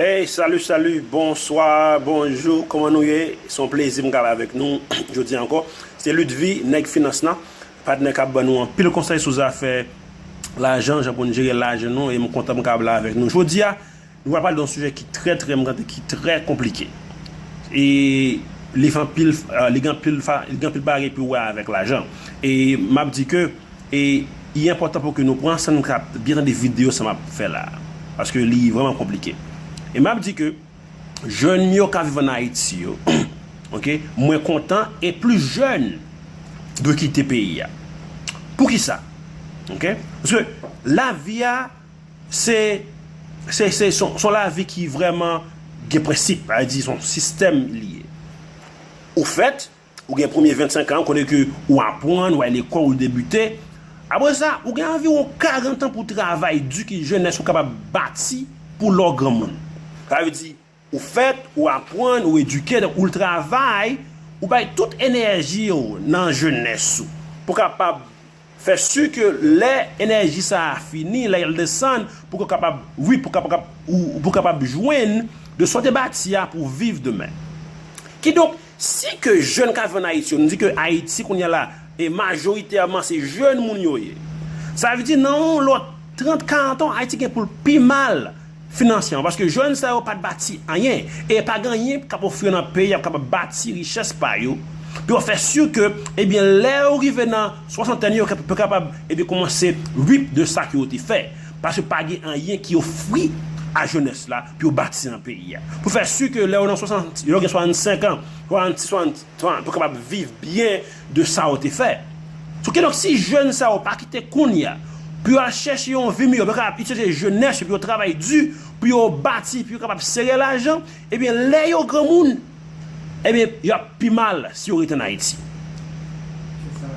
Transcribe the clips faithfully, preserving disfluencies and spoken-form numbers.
Hey, salut, salut, bonsoir, bonjour, kòman nou ye? Se yon plezi m ka la avèk nou jodi ankò. Se Ludvie, nèg finans lan, patnè k ap ban nou anpil konsèy sou zafè lajan, jan pou n jere lajan nou, e m kontan m ka la avèk nou jodi a. Nou va pale de yon sijè ki trè, trè, m tande ki trè konplike. E li fè anpil, euh, li gen anpil, fa- li gen anpil bagay pou wè avèk lajan. E m ap di ke e li enpòtan pou ke nou pran san n ka byen tande videyo sa m ap fè la. Paske li vrèman konplike. E m ap di ke jèn yo k ap viv ann Ayiti yo, ok, mwen kontan e plis jèn dwe kite peyi a. Poukisa? Ok? Paske lavi a, se, se, se, se, se yon lavi ki vrèman gen prensip. Sa vle di, se yon sistèm li ye. Ou fèt, ou gen premye vennsenk an, kote ke ou aprann, ou al lekòl, ou debite. Apre sa, ou gen anviwon karant an pou travay di ki jenès ou kapab bati pou lè w granmoun. Sa vle di, ou fèt, ou aprann, ou edike, donk ou travay, ou bay tout enèji w nan jenès ou pou kapab fè si ke lè enèji sa a fini, lè l desann, pou w kapab, wi, pou w kapab, ou, pou w kapab jwenn de sa w te bati a pou w viv demen. Kidonk, si ke jèn k ap viv ann Ayiti yo, nou di ke Ayiti kounye a la, e majoritèman se jèn moun yo ye. Sa vle di nan yon lòt trant, karant an, Ayiti gen pou l pi mal finansyèman, paske jèn sa yo pa t bati anyen, e pa gen anyen k ap ofri nan peyi a pou kapab bati richès pa yo, pou yo fè si ke, ebyen, lè yo rive nan swasantèn yo, pou yo kapab, ebyen, kòmanse rip de sa ke yo te fè. Paske pa gen anyen ki ofri a jenès la pou yo bati nan peyi a. Pou fè si ke lè yo nan swasant, lè yo gen swasannsenk an, swasannsis, swasannsis, pou yo kapab viv byen de sa yo te fè. So, kidonk, si jèn sa yo pa kite kounye a, pou yo al chèche yon vi miyò, pou yo kapab itilize jenès yo, pou yo travay di, pou yo bati, pou yo kapab sere lajan, ebyen, lè yo granmoun, ebyen, y ap pi mal si yo rete ann Ayiti.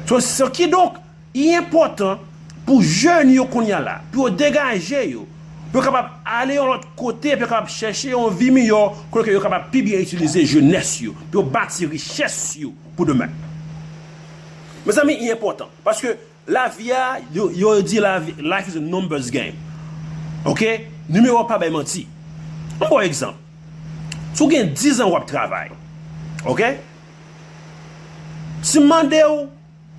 So, so, kidonk, li enpòtan pou jèn yo kounye a la, pou yo degaje yo, pou yo kapab ale yon lòt kote, pou yo kapab chèche yon vi miyò, kote ke yo kapab pi byen itilize jenès yo, pou yo bati richès yo pou demen. Mezanmi, li enpòtan, paske lavi a, yo, yo di lavi, life is a numbers game. Ok? Nimewo pa bay manti. M ba w egzanp. Si w gen diz an w ap travay, ok? Si m mande w,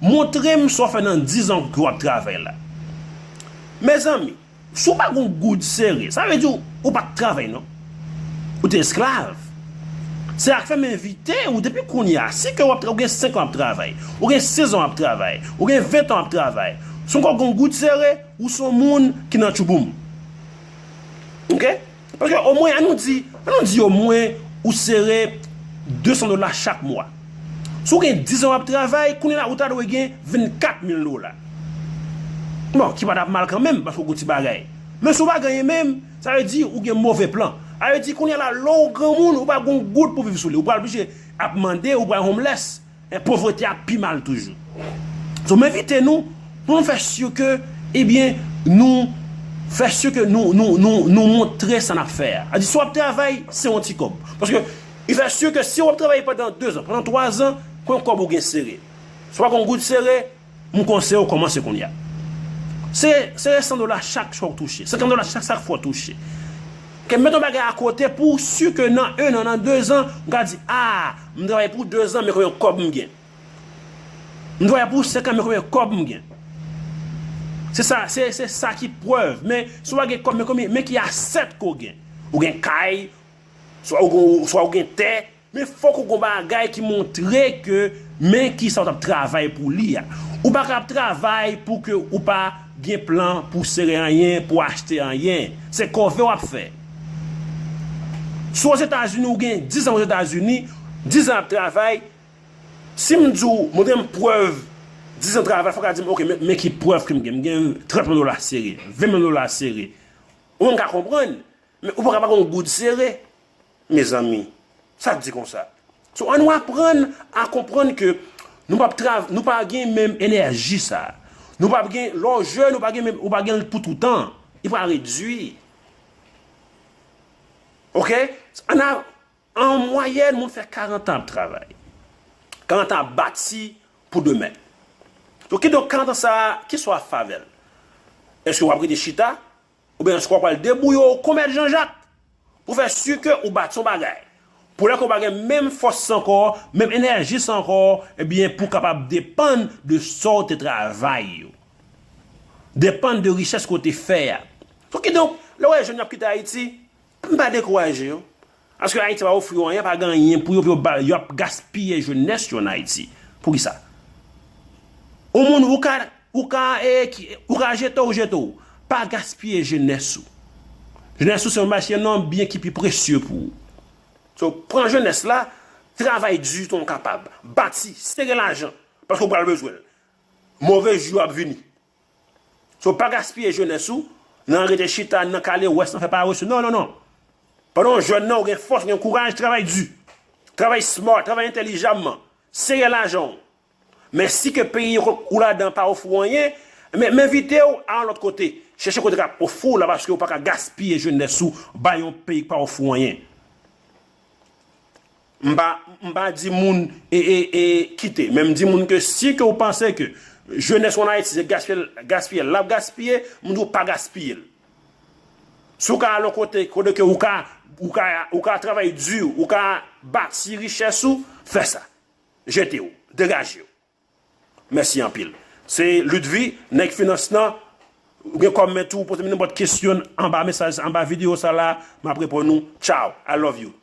montre m sa w fè nan diz an ke w ap travay la. Mezanmi, si w pa gen yon goud sere, sa vle di w, ou pa t travay non. Ou te esklav. Se sa k fè m envite w depi kounye a. Si ke w ap tra-, ou gen senk an w ap travay, ou gen sèz an w ap travay, ou gen ven an w ap travay, si w gen yon goud sere, ou se yon moun ki nan tchouboum. Ok? Paske omwen, ann nou di, ann nou di omwen ou sere de san dola chak mwa. Si w gen diz an w ap travay, kounye a la ou ta dwe gen vennkat mil dola. Bon, ki pa t ap mal kanmenm, paske w gen ti bagay. Men si w pa gen anyen menm, sa vle di ou gen move plan. Sa vle di kounye a la, lè w granmoun, ou pa gen yon goud pou viv sou li. Ou pral oblije ap mande, ou pral homeless. E povrete a pi mal toujou. So, m envite nou pou nou fè si ke, ebyen, nou fè si ke nou, nou, nou, nou montre sa n ap fè a. Sa di, si w ap travay, se yon ti kòb. Paske, li fè si ke si w ap travay pandan de zan, pandan twa zan, konbyen kòb ou gen sere? Si w pa gen yon goud sere, m konseye w kòmanse kounye a. Se, se san dola chak fwa w touche, senkant dola chak, chak fwa w touche. Ke mete yon bagay akote pou w si ke nan en an, nan de zan, ou ka di, a, m travay pou de zan, men konbyen kòb m gen? M travay pou senk an, men konbyen kòb m gen? Se sa, se, se sa ki prèv. Men si w pa gen kòb, men konbyen, men ki asèt ke w gen? Ou gen kay, swa ou gen, swa ou gen tè, men fòk ou gen yon bagay ki montre ke men kisa w t ap travay pou li a. Ou pa ka ap travay pou ke ou pa gen plan pou sere anyen, pou achte anyen. Se kòve w ap fè. Si w Ozetazini, ou gen diz an Ozetazini, diz an ap travay, si m di w, montre m prèv diz an travay, fò w ka di m, ok, men, men ki prèv ke m gen. M gen trant mil dola sere, ven mil dola sere. Ou menm ka konprann, men ou pa ka pa gen yon goud sere. Mezanmi, sa k di konsa? So, ann nou aprann a konprann ke nou p ap trav-, nou pa gen menm enèji sa. Nou p ap gen, lè w jèn, ou pa gen menm, ou pa gen l pou toutan. Li pral redui. Ok? Ann a, an mwayèn, moun fè karant an ap travay. Karant an ap bati pou demen. Donk, kidonk, karant an sa a, kisa w ap fè avè l? Èske w ap rete chita? Oubyen èske w ap pral debouye w kon mèt Janjak? Pou fè si ke ou bati yon bagay. Pou lè ke ou pa gen menm fòs sa ankò, menm enèji sa ankò, ebyen, pou w kapab depann de sa w te travay yo. Depann de richès ke w te fè a. So, kidonk, lè w wè jèn yo ap kite Ayiti, m pa dekouraje yo. Paske Ayiti pa ofri yo anyen, pa gen anyen pou yo, pou yo ba, yo ap gaspiye jenès yo ann Ayiti. Poukisa? Yon moun, ou ka, ou ka, e, ki, ou ka jete w, jete w. Pa gaspiye jenès ou. Jenès ou se yon machin, yon byen ki pi presye pou ou. So, pran jenès la, travay di tan w kapab. Bati, sere lajan, paske w pral bezwen l. Move jou ap vini. So, pa gaspiye jenès ou nan rete chita, nan kale wès, nan fè parese. Non, non, non. Pandan w jèn nan, ou gen fòs, ou gen kouraj, travay di. Travay smart, travay entèlijamman. Sere lajan w. Men si ke peyi ou ladan pa ofri w anyen, men, men m envite w al yon lòt kote. Chèche kote k ap ofri w la, paske ou pa ka gaspiye jenès ou bay yon peyi k pa ofri w anyen. M pa, m pa di moun e, e, e kite, men m di moun ke si ke ou panse ke jenès ou ann Ayiti se gaspiye, gaspiye l ap gaspiye, m di w pa gaspiye l. Si w ka al yon kote, kote ke ou ka, ou ka, ou ka travay di, ou ka bati richès ou, fè sa. Jete w, degaje w. Mèsi anpil. Se Ludvy, nèg finans lan. Ou gen kòmantè tou, poze m nenpòt kesyon anba mesaj, anba videyo sa la, m ap reponn ou. Ciao, I love you.